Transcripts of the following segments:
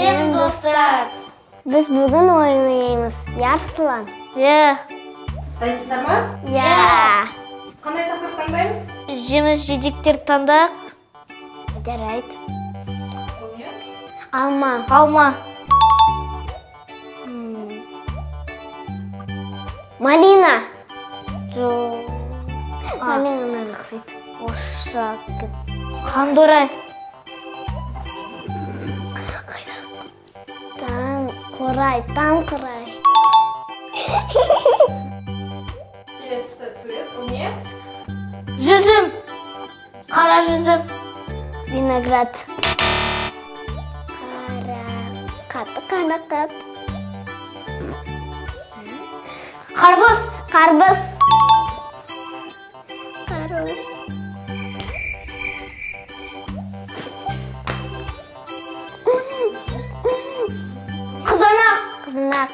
Сәлем, достар! Біз бүгін ойын ойнаймыз. Иә, Арслан? Иә. Дайынсыздар ма? Иә. Қандай тақырып таңдаймыз? Жеміс жидектер таңдайық. Жарайды. Ол не? Алма. Алма. Малина. Жоқ. Малина ұқсайды. Орысша. Қандорай. Таң қурай, таң қурай. Келесі сурет, бұл не? Жүзім. Қара жүзім. Виноград. Қара қаты, қарақат. Қарбыз. Қарбыз. Қарбыз. Қызанақ. Қызанақ.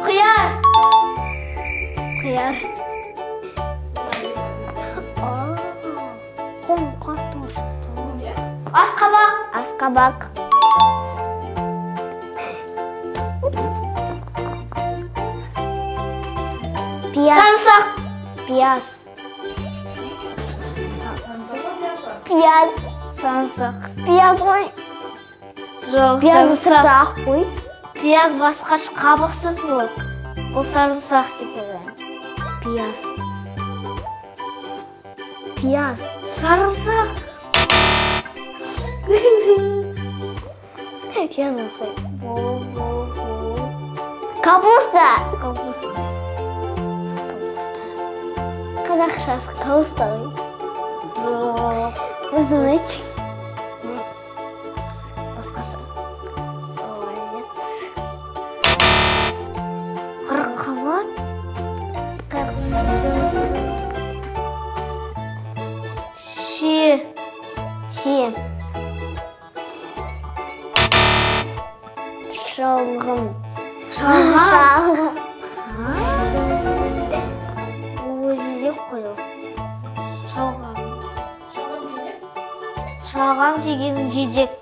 Қияр. Қияр. Қом қатты. Бұл не? Асқабақ. Асқабақ. Пияз. Сарымсақ. Пияз. Сарымсақ па, пияз па? Пияз. Сарымсақ. Пияз ғой. Жоқ, Пияздың сарымсақ. сырты ақ қой. Пияз басқаша қабықсыз бұл. Бұл сарымсақ деп ойлаймын. Пияз. Пияз. Сарымсақ. Пияз ұқсайды. Бол, бол, бол. Капуста. Капуста. Капуста. Қазақшасы капуста ғой. Жоқ. Өзің айтшы. Басқаша. Ой, ет. Қырыққабат. Шие. Шие. Шалғым. Шалғам. Шалғым. Ол жидек қой ол. Шалғам. Шалғам деген не? Шалғам деген жидек.